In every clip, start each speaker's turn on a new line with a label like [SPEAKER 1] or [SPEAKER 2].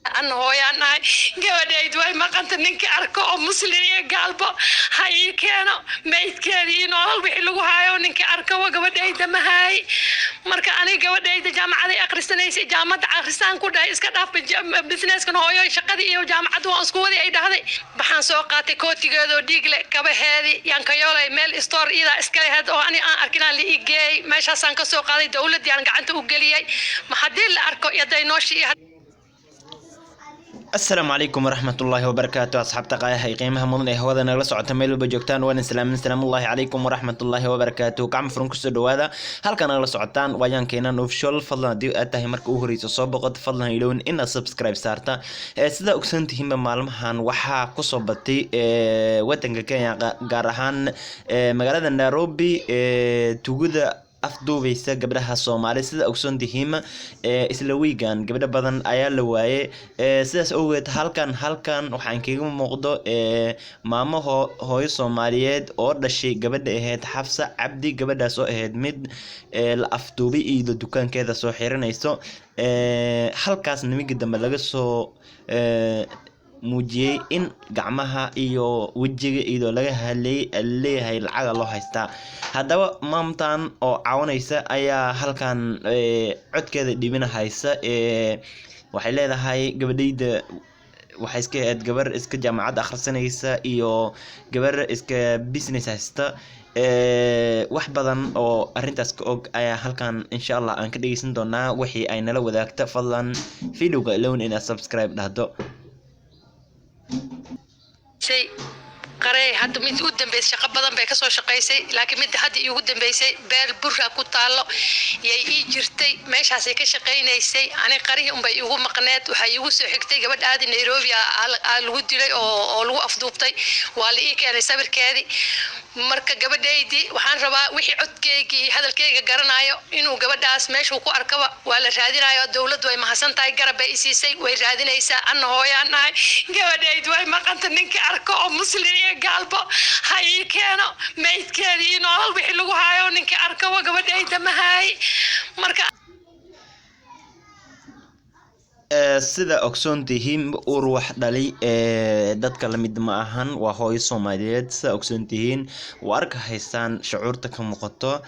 [SPEAKER 1] Ana hooyaan nahay, gabadhayd way maqanta. Ninkii arko oo Muslim iyo gaalbo ha ii keeno maydkeedii iyo nolol wixii lagu haayo. Ninkii arko gabadhayda ma haay. Marka aniga gabadhayda jaamacaday akhrisanaysay, jaamacadda akhrisaan ku dhahay, iska dhaaf businesskan hooyo, shaqadii iyo jaamacadda waan isku wadi, ay dhahday. Waxaan soo qaatay kootigeedoo dhiig leh, kabaheedii yaan ka yoolay meel store iyadaa iska laheyd oo ani aan arkin aan la ii geeyey. Meeshaasaan ka soo qaaday, dowladdii aan gacanta u geliyey. Ma haddii la arko iyo hadday nooshii iyo
[SPEAKER 2] Asalaamu calaykum waraxmatullaahi wabarakaatu. Asxaabta qaayaha iyo qiimaha mudan ee hawada nagala socota, meel walba joogtaan, waan islaamin. Salaamullaahi calaykum waraxmatullaahi wabarakaatu. Gacmo furan kusoo dhawaada halka nagala socotaan waayaankeenan Official. Fadlan, haddii aad tahay marka ugu horeysa soo boqod, fadlan ilowin inaad subscribe saarta. Sidaa ogsoon tihiinba, maalmahan waxaa kusoo batay wadanka Kenya, gaar ahaan magaalada Nairobi, tugada afduubeysa gabdhaha Soomaali. Sida ogsoon tihiin, isla wiigan gabdho badan ayaa la waayay. Sidaas awgeed halkan waxaan kaga muuqdo maamo hooyo Soomaaliyeed oo dhashay gabadha ahayd Xafsa Cabdi, gabadhaas oo ahayd mid la afduubay iyadoo dukaankeeda soo xiranayso. Halkaas nimankii dambe laga soo muujiyey in gacmaha iyo wejiga iyadoo laga hadlayay leeyahay lacaga loo haystaa. Haddaba maamtan oo caawinaysa ayaa halkan codkeeda dhibinahaysa. Waxay leedahay gabadhayda waxay iska ahayd gabar iska jaamacad akhrisanaysa iyo gabar iska business haysta. Wax badan oo arrintaas ka og ayaa halkan insha Allah aan ka dhegeysan doonaa wixii ay nala wadaagta. Fadlan videoga ilowin inaad subscribe dhahdo.
[SPEAKER 1] Qarey hadda mid u dambeysay, shaqo badan bay kasoo shaqaysay, laakiin midda hadda iigu dambeysay beel burra ku taallo yay ii jirtay, meeshaasay ka shaqaynaysay. Ani qarihii unbay iigu maqneed. Waxaa iigu soo xigtay gabadh aadi Nairobi aa lagu dilay oo lagu afduubtay, waa la ii keenay sawirkeedii. Marka gabadhaydii waxaan rabaa wixii codkeygii iyo hadalkeyga garanayo inuu gabadhaas meeshuu ku arkaba waa la raadinayo. Dowladdu way mahadsan tahay, garab bay isiisay, way raadinaysaa. Anna hooyaan nahay, gabadhayd way maqanta. Ninkii arko oo Muslim iyo gaalbo ha ii keeno maydkeedii iyo nolol wixii lagu haayo. Ninkii arkaba gabadhayda ma haay. Marka
[SPEAKER 2] Sida ogsoon tihiin, uur wax dhalay dadka lamid ma ahan. Waa hooyo Soomaaliyeed. Sida ogsoon tihiin, waa arka haystaan shucuurta ka muuqato.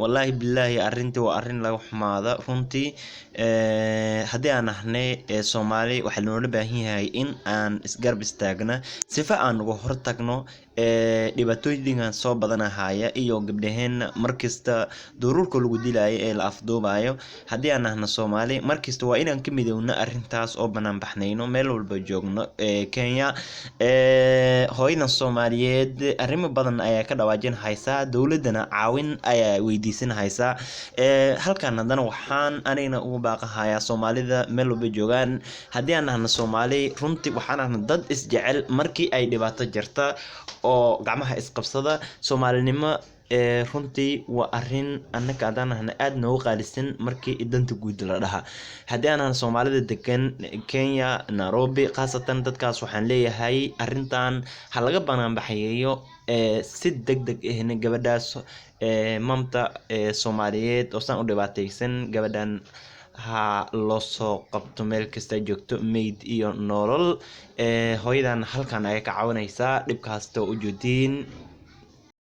[SPEAKER 2] Wallaahi bilaahi, arrintii waa arrin laga xumaada runtii. Haddii aan nahnay Soomaali, waxaa loola baahan yahay in aan isgarab istaagna sifa aan uga hortagno dhibaatooyinkan soo badanahaya iyo gabdhaheena markasta duruurka lagu dilayo ee la afduubayo. Haddii aan nahno Soomaali, markasta waa inaan ka midowno arrintaas oo banaan baxnayno meel walba joogno ee Kenya. Hooyadan Soomaaliyeed arrimo badan ayaa ka dhawaajin haysaa, dowladana caawin ayaa weydiisan haysaa. Halkan haddana waxaan anigna ugu baaqahayaa Soomaalida meel walba joogaan. Haddii aan nahno Soomaali, runtii waxaan nahno dad isjecel markii ay dhibaato jirta oo gacmaha isqabsada. Soomaalinimo runtii waa arrin annaka haddaan nahno aad noogu qaalisan markii danta guud la dhaha. Haddii aan nahno Soomaalida degan Kenya, Nairobi khaasatan, dadkaas waxaan leeyahay arrintan ha laga banaanbaxayeeyo si deg deg ahna gabadhaas mamta Soomaaliyeed oo saan u dhibaataysan, gabadhan ha loo soo qabto meel kasta joogto, meyd iyo nolol. Hooyadan halkan ayay ka caawinaysaa dhibkaasta oo ujeediin.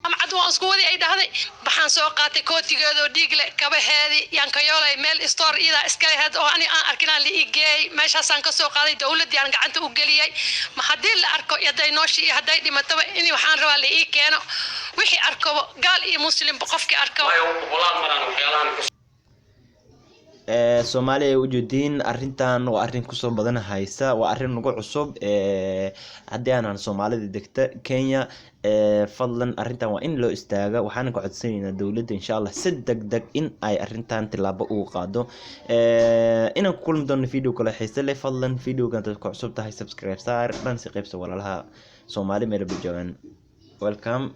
[SPEAKER 1] Jaamacadda waan isku wadi, ay dhahday. Waxaan soo qaatay kootigeedoo dhiig leh, kabaheedii yaan ka yoolay meel store iyadaa iska laheyd oo ani aan arkin aan la ii geeyey. Meeshaasaan ka soo qaaday, dowladdii aan gacanta u geliyey. Ma haddii la arko iyo hadday nooshii iyo hadday dhimataba in waxaan rabaa la ii keeno. Wixii arkoba, gaal iyo Muslimba, qofkii arkaba.
[SPEAKER 3] Waayo boqolaal maraan waxyaalahan ku
[SPEAKER 2] Soomaaliya ay ujeediin, arrintan waa arrin kusoo badan haysa, waa arrin nagu cusub. Haddii aanan Soomaalida degta Kenya, fadlan arrintan waa in loo istaaga. Waxaana ka codsanaynaa dowladda insha Allah si deg deg in ay arrintan tillaabo ugu qaado. Inaan ku kulmi doono video kale xiise leh. Fadlan videogan dad ku cusub tahay subscribe saar dhan si qaybsa walaalaha Soomaali meel walba joogaan. Welcome.